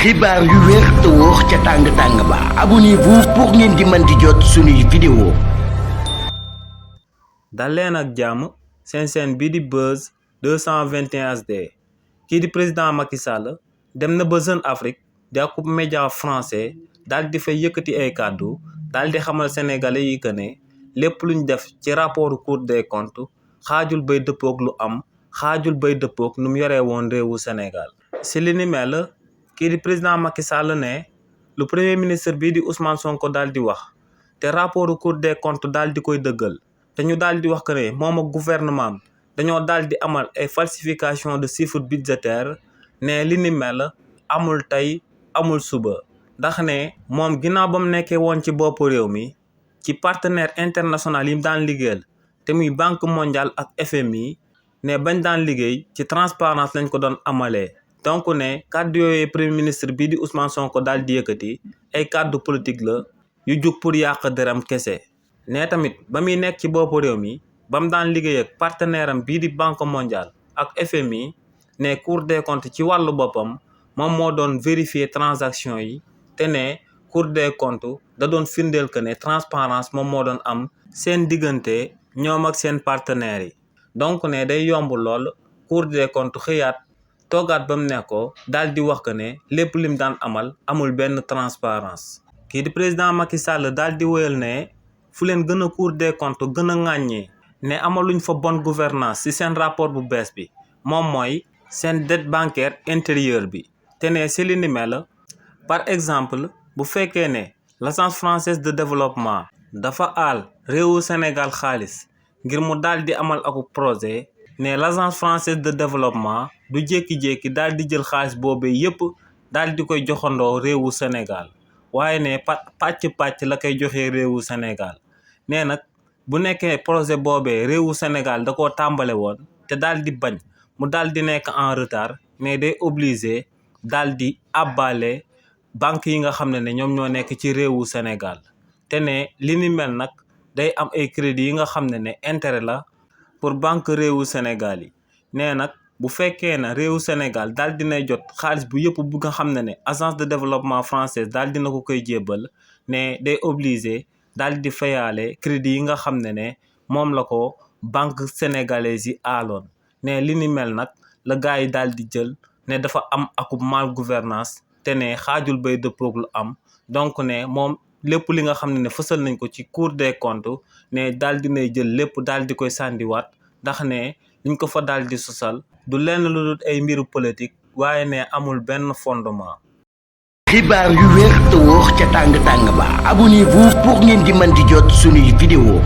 xibaar yu wér te wóor ca tàng ba abonnez-vous pour ngeen di mën di jot suñuy vidéo. dal leen ak jàmm seen chaîne bii di Buzz 221 HD kii di président Macky Sall dem na ba Jeune Afrique di akub média français daal di fay yëkkati ay kàddu daal di xamal sénégalais yi que ne lépp luñ def ci rapport Cour des comptes xaajul bay dëppoog lu am xaajul bay dëppoog nu mu yoree woon réewu Sénégal. si li ni mel kii di président Macky Sall ne lu premier ministre bii di Ousmane Sonko daal di wax te rapport Cour des comptes daal di koy dëggal te ñu daal di wax que ne moom ak gouvernement dañoo daal di amal ay falsification de chiffres budgétaires ne li ni mel amul tey amul suba ndax ne moom ginnaaw ba mu nekkee woon ci bopp réew mi ci partenaire international yi mu daan liggéeyal te muy banque mondiale ak FMI ne bañ daan liggéey ci transparence lañ ko doon amalee. donc ne kàddu yooyu premier ministre bii di Ousmane Sonko daal di yëkkati ay kàddu politique la yu jug pour yàq deram kese ne tamit ba muy nekk ci boppu réew mi ba mu daan liggéey ak partenaire am bii di banque mondiale ak FMI ne Cour des comptes ci wàllu boppam moom moo doon vérifier transaction yi te ne Cour des comptes da doon firndeel que ne transparence moom moo doon am seen diggante ñoom ak seen partenaires yi donc ne day yomb lool Cour des comptes xëyaat toogaat ba mu nekkoo daal di wax que ne lépp lim daan amal amul benn transparence kii di président Macky Sall daal di wéyal ne fu leen gën a Cour des comptes gën a ŋàññee ne amaluñ fa bonne gouvernance ci seen rapport bu bees bi moom mooy seen dette bancaire intérieure bi te ne si li ni mel par exemple bu fekkee ne l'agence française de développement dafa aal réewu Sénégal xaalis ngir mu daal di amal aku projet ne l'agence française de développement du jékki-jékki daal di jël xaalis boobee yépp daal di koy joxandoo réewu Sénégal waaye ne pàcc-pàcc la koy joxee réewu Sénégal nee nag bu nekkee projet boobee réewu Sénégal da koo tàmbale woon te daal di bañ mu daal di nekk en retard mais day obligé daal di àbbaale banque yi nga xam ne ñoom ñoo nekk ci réewu Sénégal te ne li ni mel nag day am ay crédit yi nga xam ne intérêt la pour banque réewu Sénégal yi nee nag bu fekkee na réewu Sénégal daal dinay jot xaalis bu yëpp bu nga xam ne agence de développement française daal dina ko koy jébbal ne day obligé daal di fayaale crédit yi nga xam ne moom la ko banque sénégalaise yi aaloon ne li ni mel nag la gars yi daal di jël ne dafa am akub mal gouvernance te ne xaajul bay dëppoog lu am donc ne moom lépp li nga xam ne fësal nañ ko ci Cour des comptes ne daal dinay jël lépp daal di koy sàndiwaat ndax ne liñ ko fa daal di sosal du lenn lu dul ay mbiru politique waaye ne amul benn fondement. xibaar yu wér te wóor ca tàng ba abonnez-vous pour ngeen di mën di jot suñuy vidéo.